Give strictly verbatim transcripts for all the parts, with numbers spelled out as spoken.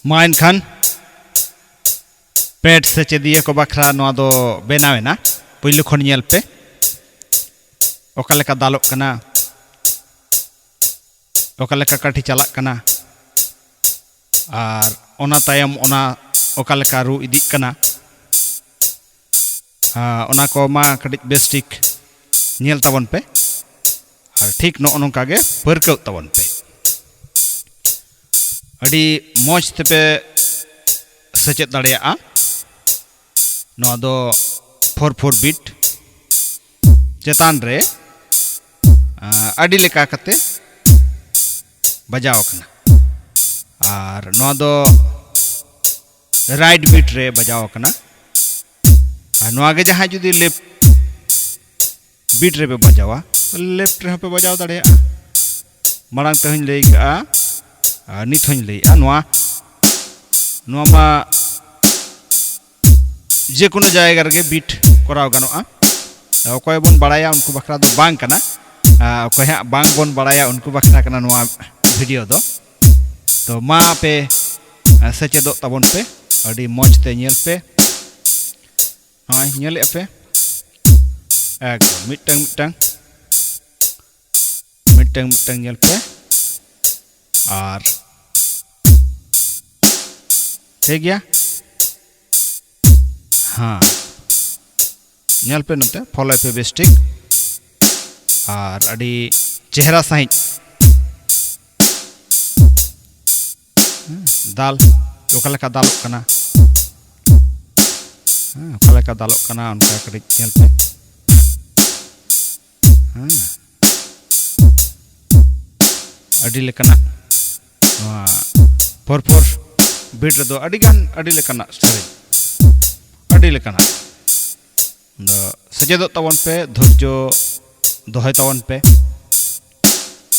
ᱢᱟ ᱮᱱᱠᱷᱟᱱ ᱯᱮᱰ ᱥᱮᱪᱮᱫᱤᱭᱟᱹ ᱠᱚ ᱵᱟᱠᱷᱨᱟ ᱱᱚᱣᱟ ᱫᱚ ᱵᱮᱱᱟᱣ ᱮᱱᱟ᱾ ᱯᱩᱭᱞᱩ ᱠᱷᱚᱱ ᱧᱮᱞ ᱯᱮ, ᱚᱠᱟ ᱞᱮᱠᱟ ᱫᱟᱞᱚᱜ ᱠᱟᱱᱟ, ᱚᱠᱟ ᱞᱮᱠᱟ ᱠᱟᱹᱴᱷᱤ ᱪᱟᱞᱟᱜ ᱠᱟᱱᱟ, ᱟᱨ ᱚᱱᱟ ᱛᱟᱭᱚᱢ ᱚᱱᱟ ᱚᱠᱟ ᱞᱮᱠᱟ ᱨᱩ ᱤᱫᱤᱜ ᱠᱟᱱᱟ, ᱟᱨ ᱚᱱᱟ ᱠᱚ ᱢᱟ ᱠᱟᱹᱴᱤᱡ ᱵᱮᱥ ᱴᱷᱤᱠ ᱧᱮᱞ ᱛᱟᱵᱚᱱ ᱯᱮ᱾ ᱟᱨ ᱴᱷᱤᱠ ᱱᱚᱜᱼᱚ ᱱᱚᱝᱠᱟ ᱜᱮ ᱯᱟᱹᱨᱠᱟᱹᱣ ᱛᱟᱵᱚᱱ ᱯᱮ᱾ ᱟᱹᱰᱤ ᱢᱚᱡᱽ ᱛᱮᱯᱮ ᱥᱮᱪᱮᱫ ᱫᱟᱲᱮᱭᱟᱜᱼᱟ᱾ ᱱᱚᱣᱟ ᱫᱚ ᱯᱷᱳᱨ ᱯᱷᱳᱨ ᱵᱤᱴ ᱪᱮᱛᱟᱱ ᱨᱮ, ᱟᱸ, ᱟᱹᱰᱤ ᱞᱮᱠᱟ ᱠᱟᱛᱮ ᱵᱟᱡᱟᱣ ᱟᱠᱟᱱᱟ᱾ ᱟᱨ ᱱᱚᱣᱟ ᱫᱚ ᱨᱟᱭᱤᱴ ᱵᱤᱴ ᱨᱮ ᱵᱟᱡᱟᱣ ᱟᱠᱟᱱᱟ᱾ ᱟᱨ ᱱᱚᱣᱟ ᱜᱮ ᱡᱟᱦᱟᱸᱭ ᱡᱩᱫᱤ ᱞᱮᱯᱷᱴ ᱵᱤᱴ ᱨᱮᱯᱮ ᱵᱟᱡᱟᱣᱟ, ᱞᱮᱯᱷᱴ ᱨᱮᱦᱚᱸ ᱯᱮ ᱵᱟᱡᱟᱣ ᱫᱟᱲᱮᱭᱟᱜᱼᱟ᱾ ᱢᱟᱲᱟᱝ ᱛᱮᱦᱚᱧ ᱞᱟᱹᱭ ᱠᱟᱜᱼᱟ, ᱟᱨ ᱱᱤᱛ ᱦᱚᱧ ᱞᱟᱹᱭᱮᱜᱼᱟ, ᱱᱚᱣᱟ ᱱᱚᱣᱟ ᱢᱟ ᱡᱮᱠᱳᱱᱳ ᱡᱟᱭᱜᱟ ᱨᱮᱜᱮ ᱵᱤᱴ ᱠᱚᱨᱟᱣ ᱜᱟᱱᱚᱜᱼᱟ᱾ ᱚᱠᱚᱭ ᱵᱚᱱ ᱵᱟᱲᱟᱭᱟ ᱩᱱᱠᱩ ᱵᱟᱠᱷᱨᱟ ᱫᱚ ᱵᱟᱝ ᱠᱟᱱᱟ᱾ ᱟᱨ ᱚᱠᱚᱭ ᱦᱟᱸᱜ ᱵᱟᱝ ᱵᱚᱱ ᱵᱟᱲᱟᱭᱟ ᱩᱱᱠᱩ ᱵᱟᱠᱷᱨᱟ ᱠᱟᱱᱟ ᱱᱚᱣᱟ ᱵᱷᱤᱰᱤᱭᱳ ᱫᱚ᱾ ᱛᱚ ᱢᱟ ᱯᱮ, ᱟᱸ, ᱥᱮᱪᱮᱫᱚᱜ ᱛᱟᱵᱚᱱ ᱯᱮ, ᱟᱹᱰᱤ ᱢᱚᱡᱽ ᱛᱮ ᱧᱮᱞ ᱯᱮ᱾ ᱱᱚᱜᱼᱚᱭ ᱧᱮᱞᱮᱫᱼᱟ ᱯᱮ, ᱮᱠᱫᱚᱢ ᱢᱤᱫᱴᱟᱝ ᱢᱤᱫᱴᱟᱝ, ᱢᱤᱫᱴᱟᱝ ᱢᱤᱫᱴᱟᱝ ᱧᱮᱞ ᱯᱮ᱾ ᱟᱨ ᱴᱷᱤᱠ ᱜᱮᱭᱟ, ᱦᱮᱸ, ᱧᱮᱞ ᱯᱮ ᱱᱚᱛᱮ, ᱯᱷᱳᱞᱳᱭ ᱯᱮ ᱵᱮᱥ ᱴᱷᱤᱠ᱾ ᱟᱨ ᱟᱹᱰᱤ ᱪᱮᱦᱨᱟ ᱥᱟᱺᱦᱤᱡ, ᱦᱮᱸ, ᱫᱟᱞ, ᱚᱠᱟ ᱞᱮᱠᱟ ᱫᱟᱞᱚᱜ ᱠᱟᱱᱟ, ᱦᱮᱸ, ᱚᱠᱟ ᱞᱮᱠᱟ ᱫᱟᱞᱚᱜ ᱠᱟᱱᱟ ᱚᱱᱠᱟ ᱠᱟᱹᱴᱤᱡ ᱧᱮᱞ ᱯᱮ᱾ ᱦᱮᱸ, ᱟᱹᱰᱤ ᱞᱮᱠᱟᱱᱟᱜ ᱱᱚᱣᱟ ᱯᱷᱳᱨ ᱯᱷᱳᱨ ᱵᱤᱴ ᱨᱮᱫᱚ ᱟᱹᱰᱤ ᱜᱟᱱ, ᱟᱹᱰᱤ ᱞᱮᱠᱟᱱᱟᱜ ᱥᱮᱨᱮᱧ, ᱟᱹᱰᱤ ᱞᱮᱠᱟᱱᱟᱜ᱾ ᱟᱫᱚ ᱥᱮᱪᱮᱫᱚᱜ ᱛᱟᱵᱚᱱ ᱯᱮ, ᱫᱷᱳᱨᱡᱚ ᱫᱚᱦᱚᱭ ᱛᱟᱵᱚᱱ ᱯᱮ᱾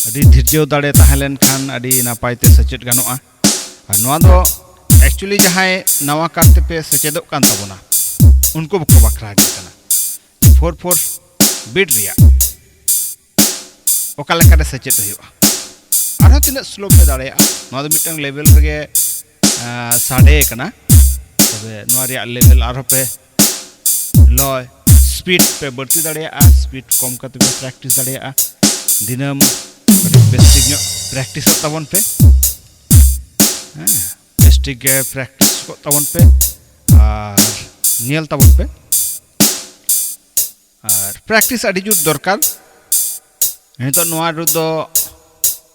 ᱟᱹᱰᱤ ᱫᱷᱳᱨᱡᱚ ᱫᱟᱲᱮ ᱛᱟᱦᱮᱸ ᱞᱮᱱᱠᱷᱟᱱ ᱟᱹᱰᱤ ᱱᱟᱯᱟᱭ ᱛᱮ ᱥᱮᱪᱮᱫ ᱜᱟᱱᱚᱜᱼᱟ᱾ ᱟᱨ ᱱᱚᱣᱟ ᱫᱚ actually ᱡᱟᱦᱟᱸᱭ ᱱᱟᱣᱟ ᱠᱟᱨ ᱛᱮᱯᱮ ᱥᱮᱪᱮᱫᱚᱜ ᱠᱟᱱ ᱛᱟᱵᱚᱱᱟ, ᱩᱱᱠᱩ ᱠᱚ ᱵᱟᱠᱷᱨᱟ ᱜᱮ ᱠᱟᱱᱟ᱾ ᱯᱷᱳᱨ ᱯᱷᱳᱨ ᱵᱤᱴ ᱨᱮᱭᱟᱜ ᱚᱠᱟ ᱞᱮᱠᱟᱨᱮ ᱥᱮᱪᱮᱫ ᱦᱩᱭᱩᱜᱼᱟ, ᱟᱨᱦᱚᱸ ᱛᱤᱱᱟᱹᱜ ᱥᱞᱳ ᱯᱮ ᱫᱟᱲᱮᱭᱟᱜᱼᱟ, ᱱᱚᱣᱟ ᱫᱚ ᱢᱤᱫᱴᱟᱝ ᱞᱮᱵᱮᱞ ᱨᱮᱜᱮ ᱥᱟᱰᱮ ᱠᱟᱱᱟ᱾ ᱛᱚᱵᱮ ᱱᱚᱣᱟ ᱨᱮᱭᱟᱜ ᱞᱮᱵᱮᱞ ᱟᱨᱦᱚᱸ ᱯᱮ ᱞᱚ ᱥᱯᱤᱰ ᱯᱮ ᱵᱟᱹᱲᱛᱤ ᱫᱟᱲᱮᱭᱟᱜᱼᱟ, ᱥᱯᱤᱰ ᱠᱚᱢ ᱠᱟᱛᱮ ᱯᱮ ᱯᱨᱮᱠᱴᱤᱥ ᱫᱟᱲᱮᱭᱟᱜᱼᱟ᱾ ᱫᱤᱱᱟᱹᱢ ᱟᱹᱰᱤ ᱵᱮᱥ ᱴᱷᱤᱠ ᱧᱚᱜ ᱯᱨᱮᱠᱴᱤᱥᱚᱜ ᱛᱟᱵᱚᱱ ᱯᱮ᱾ ᱦᱮᱸ, ᱵᱮᱥ ᱴᱷᱤᱠ ᱜᱮ ᱯᱨᱮᱠᱴᱤᱥ ᱠᱚᱜ ᱛᱟᱵᱚᱱ ᱯᱮ ᱟᱨ ᱧᱮᱞ ᱛᱟᱵᱚᱱ ᱯᱮ᱾ ᱟᱨ ᱯᱨᱮᱠᱴᱤᱥ ᱟᱹᱰᱤ ᱡᱳᱨ ᱫᱚᱨᱠᱟᱨ᱾ ᱱᱤᱛᱚᱜ ᱱᱚᱣᱟ ᱨᱮᱫᱚ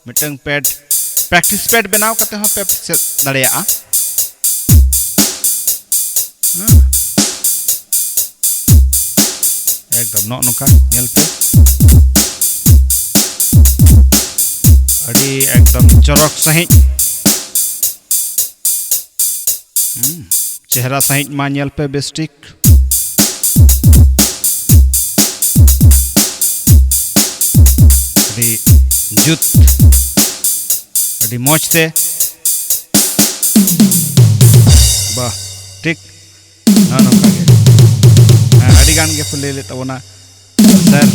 ᱢᱤᱫᱴᱟᱝ ᱯᱮᱰ, ᱯᱨᱮᱠᱴᱤᱥ ᱯᱮᱰ ᱵᱮᱱᱟᱣ ᱠᱟᱛᱮ ᱦᱚᱸ ᱯᱮ ᱪᱮᱫ ᱫᱟᱲᱮᱭᱟᱜᱼᱟ᱾ ᱦᱮᱸ, ᱮᱠᱫᱚᱢ ᱱᱚᱜᱼᱚ ᱱᱚᱝᱠᱟ ᱧᱮᱞ ᱯᱮ, ᱟᱹᱰᱤ ᱮᱠᱫᱚᱢ ᱪᱚᱨᱚᱠ ᱥᱟᱺᱦᱤᱡ᱾ ᱦᱩᱸ, ᱪᱮᱦᱨᱟ ᱥᱟᱺᱦᱤᱡ ᱢᱟ ᱧᱮᱞ ᱯᱮ ᱵᱮᱥ ᱴᱷᱤᱠ᱾ ᱟᱹᱰᱤ ᱡᱩᱛ, ᱟᱹᱰᱤ ᱢᱚᱡᱽ ᱛᱮ᱾ ᱵᱟᱦ, ᱴᱷᱤᱠ᱾ ᱱᱚᱜᱼᱚ ᱱᱚᱝᱠᱟ ᱜᱮ᱾ ᱦᱮᱸ, ᱟᱹᱰᱤ ᱜᱟᱱ ᱜᱮ ᱯᱮ ᱞᱟᱹᱭ ᱞᱮᱫ ᱛᱟᱵᱚᱱᱟ ᱥᱟᱨ᱾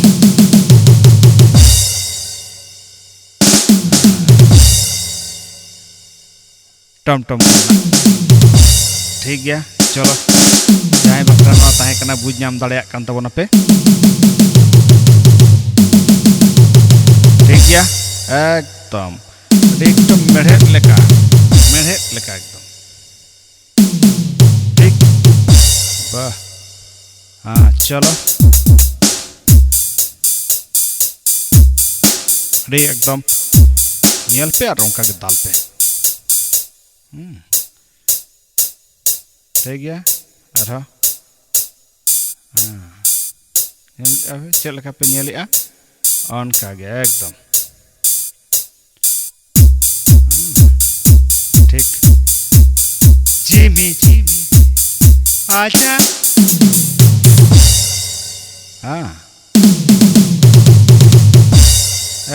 ᱴᱚᱢ ᱴᱚᱢ ᱠᱟᱱᱟ᱾ ᱴᱷᱤᱠ ᱜᱮᱭᱟ, ᱪᱚᱞᱚ, ᱡᱟᱦᱟᱸᱭ ᱵᱟᱠᱷᱨᱟ ᱱᱚᱣᱟ ᱛᱟᱦᱮᱸ ᱠᱟᱱᱟ, ᱵᱩᱡᱽ ᱧᱟᱢ ᱫᱟᱲᱮᱭᱟᱜ ᱠᱟᱱ ᱛᱟᱵᱚᱱᱟᱯᱮ᱾ ᱴᱷᱤᱠ ᱜᱮᱭᱟ, ᱮᱠᱫᱚᱢ, ᱟᱹᱰᱤ ᱮᱠᱫᱚᱢ ᱢᱮᱲᱦᱮᱫ ᱞᱮᱠᱟ, ᱢᱮᱲᱦᱮᱫ ᱞᱮᱠᱟ ᱮᱠᱫᱚᱢ᱾ ᱴᱷᱤᱠ, ᱵᱟᱦ, ᱦᱮᱸ, ᱪᱚᱞᱚ, ᱟᱹᱰᱤ ᱮᱠᱫᱚᱢ ᱧᱮᱞ ᱯᱮ ᱟᱨ ᱚᱱᱠᱟ ᱜᱮ ᱫᱟᱞ ᱯᱮ᱾ ᱦᱩᱸ᱾ ᱴᱷᱤᱠ ᱜᱮᱭᱟ, ᱟᱨᱦᱚᱸ᱾ ᱦᱮᱸ᱾ ᱧᱮᱞᱮᱫᱼᱟ ᱯᱮ ᱪᱮᱫ ᱞᱮᱠᱟ ᱯᱮ ᱧᱮᱞᱮᱫᱼᱟ? ᱚᱱᱠᱟ ᱜᱮ ᱮᱠᱫᱚᱢ᱾ ᱦᱩᱸ᱾ ᱴᱷᱤᱠ᱾ ᱡᱤᱢᱤ, ᱡᱤᱢᱤ, ᱟᱡᱟ᱾ ᱦᱮᱸ᱾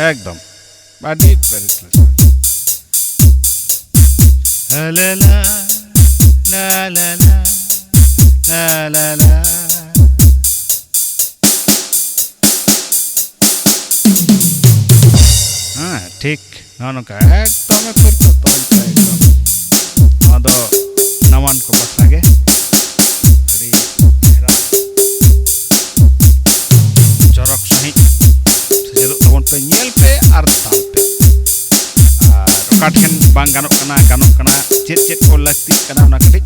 ᱮᱠᱫᱚᱢ᱾ ᱟᱹᱰᱤ ᱵᱮᱥ ᱞᱮᱠᱟ᱾ ᱞᱟ, ᱞᱟ, ᱞᱟ, ᱞᱟ, ᱞᱟ, ᱞᱟ, ᱞᱟ, ᱞᱟ᱾ ᱦᱮᱸ, ᱴᱷᱤᱠ᱾ ᱱᱚᱜᱼᱚ ᱱᱚᱝᱠᱟ᱾ ᱮᱠᱫᱚᱢ ᱮ ᱯᱩᱨᱠᱟᱹ ᱛᱚᱞ ᱛᱮ ᱮᱠᱫᱚᱢ᱾ ᱫᱚ ᱱᱟᱣᱟᱱ ᱠᱚ ᱵᱟᱠᱷᱨᱟ ᱜᱮ ᱟᱹᱰᱤ ᱪᱮᱦᱨᱟ ᱪᱚᱨᱚᱠ ᱥᱟᱺᱦᱤᱡ ᱥᱮᱪᱮᱫᱚᱜ ᱛᱟᱵᱚᱱ ᱯᱮ, ᱧᱮᱞ ᱯᱮ ᱟᱨ ᱫᱟᱞ ᱯᱮ᱾ ᱟᱨ ᱚᱠᱟ ᱴᱷᱮᱱ ᱵᱟᱝ ᱜᱟᱱᱚᱜ ᱠᱟᱱᱟ, ᱜᱟᱱᱚᱜ ᱠᱟᱱᱟ, ᱪᱮᱫ ᱪᱮᱫ ᱠᱚ ᱞᱟᱹᱠᱛᱤᱜ ᱠᱟᱱᱟ, ᱚᱱᱟ ᱠᱟᱹᱴᱤᱡ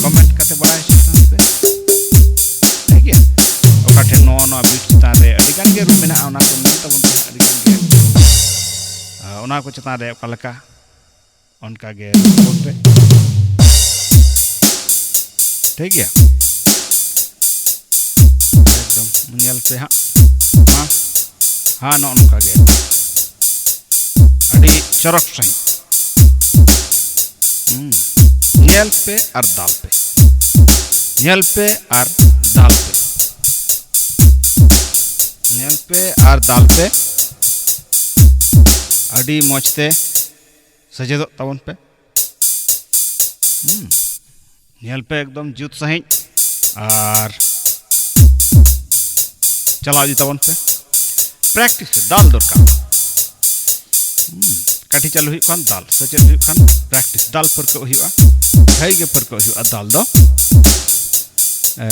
ᱠᱚᱢᱮᱱᱴ ᱠᱟᱛᱮ ᱵᱟᱲᱟᱭ ᱦᱚᱪᱚ ᱛᱟᱵᱚᱱ ᱯᱮ᱾ ᱴᱷᱤᱠ ᱜᱮᱭᱟ, ᱚᱠᱟ ᱴᱷᱮᱱ ᱱᱚᱜᱼᱚ ᱱᱚᱣᱟ ᱵᱤᱴ ᱪᱮᱛᱟᱱ ᱨᱮ ᱟᱹᱰᱤ ᱜᱟᱱ ᱜᱮ ᱨᱩ ᱢᱮᱱᱟᱜᱼᱟ, ᱚᱱᱟ ᱠᱚ ᱧᱮᱞ ᱛᱟᱵᱚᱱ ᱯᱮ ᱟᱹᱰᱤ ᱜᱟᱱ ᱜᱮ᱾ ᱟᱨ ᱚᱱᱟ ᱠᱚ ᱪᱮᱛᱟᱱ ᱨᱮ ᱚᱠᱟ ᱞᱮᱠᱟ, ᱚᱱᱠᱟ ᱜᱮ ᱨᱩ ᱛᱟᱵᱚᱱ ᱯᱮ᱾ ᱴᱷᱤᱠ ᱜᱮᱭᱟ, ᱮᱠᱫᱚᱢ ᱧᱮᱞ ᱯᱮ ᱦᱟᱸᱜ᱾ ᱦᱮᱸ, ᱦᱮᱸ, ᱱᱚᱜᱼᱚ ᱱᱚᱝᱠᱟ ᱜᱮ ᱟᱹᱰᱤ ᱪᱚᱨᱚᱠ ᱥᱟᱺᱦᱤᱡ᱾ ᱦᱩᱸ᱾ ᱧᱮᱞ ᱯᱮ ᱟᱨ ᱫᱟᱞ ᱯᱮ, ᱧᱮᱞ ᱯᱮ ᱟᱨ ᱫᱟᱞ ᱯᱮ, ᱧᱮᱞ ᱯᱮ ᱟᱨ ᱫᱟᱞ ᱯᱮ᱾ ᱟᱹᱰᱤ ᱢᱚᱡᱽ ᱛᱮ ᱥᱮᱪᱮᱫᱚᱜ ᱛᱟᱵᱚᱱ ᱯᱮ᱾ ᱦᱩᱸ᱾ ᱧᱮᱞ ᱯᱮ ᱮᱠᱫᱚᱢ ᱡᱩᱛ ᱥᱟᱺᱦᱤᱡ ᱟᱨ ᱪᱟᱞᱟᱣ ᱤᱫᱤ ᱛᱟᱵᱚᱱ ᱯᱮ᱾ ᱯᱨᱮᱠᱴᱤᱥ ᱫᱟᱞ ᱫᱚᱨᱠᱟᱨ᱾ ᱦᱩᱸ᱾ ᱠᱟᱹᱴᱤᱡ ᱪᱟᱹᱞᱩ ᱦᱩᱭᱩᱜ ᱠᱷᱟᱱ ᱫᱟᱞ, ᱥᱮ ᱪᱮᱫ ᱦᱩᱭᱩᱜ ᱠᱷᱟᱱ ᱯᱨᱮᱠᱴᱤᱥ ᱫᱟᱞ ᱯᱟᱹᱨᱠᱟᱹᱣ ᱦᱩᱭᱩᱜᱼᱟ᱾ ᱵᱷᱟᱹᱜᱤ ᱜᱮ ᱯᱟᱹᱨᱠᱟᱹᱣ ᱦᱩᱭᱩᱜᱼᱟ ᱫᱟᱞ ᱫᱚ᱾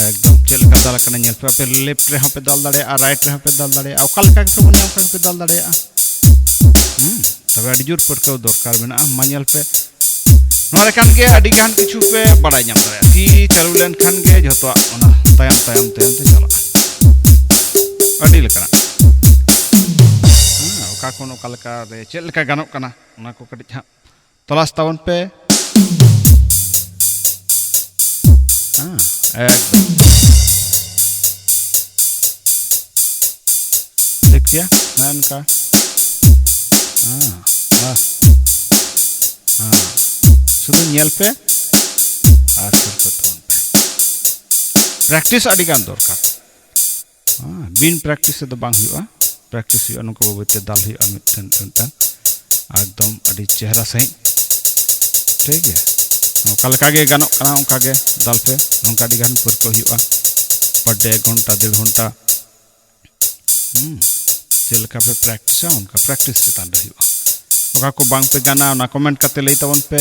ᱮᱠᱫᱚᱢ ᱪᱮᱫ ᱞᱮᱠᱟ ᱫᱟᱞ ᱠᱟᱱᱟ ᱧᱮᱞ ᱯᱮ᱾ ᱟᱯᱮ ᱞᱮᱯᱷᱴ ᱨᱮᱦᱚᱸ ᱯᱮ ᱫᱟᱞ ᱫᱟᱲᱮᱭᱟᱜᱼᱟ, ᱨᱟᱭᱤᱴ ᱨᱮᱦᱚᱸ ᱯᱮ ᱫᱟᱞ ᱫᱟᱲᱮᱭᱟᱜᱼᱟ, ᱚᱠᱟ ᱞᱮᱠᱟ ᱜᱮᱯᱮ ᱢᱚᱱᱮᱭᱟ ᱚᱱᱠᱟ ᱜᱮᱯᱮ ᱫᱟᱞ ᱫᱟᱲᱮᱭᱟᱜᱼᱟ᱾ ᱦᱩᱸ, ᱛᱚᱵᱮ ᱟᱹᱰᱤ ᱡᱳᱨ ᱯᱟᱹᱨᱠᱟᱹᱣ ᱫᱚᱨᱠᱟᱨ ᱢᱮᱱᱟᱜᱼᱟ᱾ ᱢᱟ ᱧᱮᱞ ᱯᱮ, ᱱᱚᱣᱟ ᱨᱮ ᱠᱷᱟᱱ ᱜᱮ ᱟᱹᱰᱤ ᱜᱟᱱ ᱠᱤᱪᱷᱩ ᱯᱮ ᱵᱟᱲᱟᱭ ᱧᱟᱢ ᱫᱟᱲᱮᱭᱟᱜᱼᱟ᱾ ᱛᱤ ᱪᱟᱹᱞᱩ ᱞᱮᱱᱠᱷᱟᱱ ᱜᱮ ᱡᱷᱚᱛᱚᱣᱟᱜ ᱚᱱᱟ ᱛᱟᱭᱚᱢ ᱛᱟᱭᱚᱢ ᱛᱟᱭᱚᱢ ᱛᱮ ᱪᱟᱞᱟᱜᱼᱟ᱾ ᱟᱹᱰᱤ ᱞᱮᱠᱟᱱᱟᱜ, ᱦᱮᱸ, ᱚᱠᱟ ᱠᱷᱚᱱ ᱚᱠᱟ ᱞᱮᱠᱟ ᱨᱮ ᱪᱮᱫ ᱞᱮᱠᱟ ᱜᱟᱱᱚᱜ ᱠᱟᱱᱟ, ᱚᱱᱟ ᱠᱚ ᱠᱟᱹᱴᱤᱡ ᱦᱟᱸᱜ ᱛᱚᱞᱟᱥ ᱛᱟᱵᱚᱱ ᱯᱮ᱾ ᱦᱮᱸ, ᱮᱠᱫᱚᱢ᱾ ᱴᱷᱤᱠ ᱜᱮᱭᱟ, ᱱᱚᱜᱼᱚ ᱱᱚᱝᱠᱟ᱾ ᱦᱮᱸ, ᱵᱟᱥ᱾ ᱦᱮᱸ, ᱥᱩᱫᱷᱩ ᱧᱮᱞ ᱯᱮ ᱟᱨ ᱯᱟᱹᱨᱠᱟᱹᱣ ᱛᱟᱵᱚᱱ ᱯᱮ᱾ ᱯᱨᱮᱠᱴᱤᱥ ᱟᱹᱰᱤ ᱜᱟᱱ ᱫᱚᱨᱠᱟᱨ᱾ ᱦᱮᱸ, ᱵᱤᱱ ᱯᱨᱮᱠᱴᱤᱥ ᱛᱮᱫᱚ ᱵᱟᱝ ᱦᱩᱭᱩᱜᱼᱟ᱾ ᱯᱨᱮᱠᱴᱤᱥ ᱦᱩᱭᱩᱜᱼᱟ, ᱱᱚᱝᱠᱟ ᱵᱟᱹᱭ ᱵᱟᱹᱭ ᱛᱮ ᱫᱟᱞ ᱦᱩᱭᱩᱜᱼᱟ ᱢᱤᱫᱴᱮᱱ ᱢᱤᱫᱴᱟᱝ, ᱮᱠᱫᱚᱢ ᱟᱹᱰᱤ ᱪᱮᱦᱨᱟ ᱥᱟᱺᱦᱤᱡ᱾ ᱴᱷᱤᱠ ᱜᱮᱭᱟ, ᱚᱠᱟ ᱞᱮᱠᱟ ᱜᱮ ᱜᱟᱱᱚᱜ ᱠᱟᱱᱟ ᱚᱱᱠᱟ ᱜᱮ ᱫᱟᱞ ᱯᱮ, ᱱᱚᱝᱠᱟ ᱟᱹᱰᱤ ᱜᱟᱱ ᱯᱟᱹᱨᱠᱟᱹᱣ ᱦᱩᱭᱩᱜᱼᱟ᱾ ᱯᱟᱨ ᱰᱮ ᱮᱠ ᱜᱷᱚᱱᱴᱟ, ᱰᱮᱲ ᱜᱷᱚᱱᱴᱟ᱾ ᱦᱩᱸ, ᱪᱮᱫ ᱞᱮᱠᱟ ᱯᱮ ᱯᱨᱮᱠᱴᱤᱥᱟ ᱚᱱᱠᱟ ᱯᱨᱮᱠᱴᱤᱥ ᱪᱮᱛᱟᱱ ᱨᱮ ᱦᱩᱭᱩᱜᱼᱟ᱾ ᱚᱠᱟ ᱠᱚ ᱵᱟᱝ ᱯᱮ ᱜᱟᱱᱟ ᱚᱱᱟ ᱠᱚᱢᱮᱱᱴ ᱠᱟᱛᱮ ᱞᱟᱹᱭ ᱛᱟᱵᱚᱱ ᱯᱮ᱾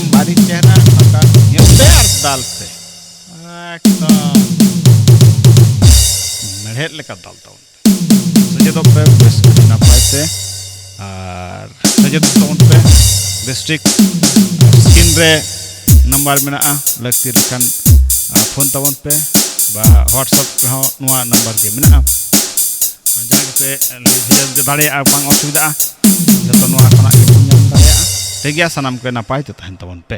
ᱮᱠᱫᱚᱢ ᱵᱷᱟᱹᱨᱤ ᱪᱮᱦᱨᱟ ᱱᱚᱝᱠᱟ ᱧᱮᱞ ᱯᱮ ᱟᱨ ᱫᱟᱞ ᱯᱮ, ᱮᱠᱫᱚᱢ ᱢᱮᱲᱦᱮᱫ ᱞᱮᱠᱟ ᱫᱟᱞ ᱛᱟᱵᱚᱱ ᱯᱮ᱾ ᱥᱮᱪᱮᱫᱚᱜ ᱯᱮ ᱵᱮᱥ ᱱᱟᱯᱟᱭ ᱛᱮ, ᱟᱨ ᱥᱮᱪᱮᱫᱚᱜ ᱛᱟᱵᱚᱱ ᱯᱮ ᱵᱮᱥ ᱴᱷᱤᱠ᱾ ᱥᱠᱨᱤᱱ ᱨᱮ ᱱᱟᱢᱵᱟᱨ ᱢᱮᱱᱟᱜᱼᱟ, ᱞᱟᱹᱠᱛᱤ ᱞᱮᱠᱷᱟᱱ ᱯᱷᱳᱱ ᱛᱟᱵᱚᱱ ᱯᱮ, ᱵᱟ WhatsApp ᱨᱮᱦᱚᱸ ᱱᱚᱣᱟ ᱱᱟᱢᱵᱟᱨ ᱜᱮ ᱢᱮᱱᱟᱜᱼᱟ᱾ ᱡᱟᱦᱟᱸ ᱜᱮᱯᱮ ᱞᱟᱹᱭ ᱵᱷᱮᱡᱟ ᱫᱟᱲᱮᱭᱟᱜᱼᱟ, ᱵᱟᱝ ᱚᱥᱩᱵᱤᱫᱷᱟᱜᱼᱟ, ᱡᱚᱛᱚ ᱱᱚᱣᱟ ᱠᱷᱚᱱᱟᱜ ᱜᱮᱵᱚᱱ ᱧᱟᱢ ᱫᱟᱲᱮᱭᱟᱜᱼᱟ᱾ ᱴᱷᱤᱠ ᱜᱮᱭᱟ, ᱥᱟᱱᱟᱢ ᱠᱚ ᱱᱟᱯᱟᱭ ᱛᱮ ᱛᱟᱦᱮᱱ ᱛᱟᱵᱚᱱ ᱯᱮ᱾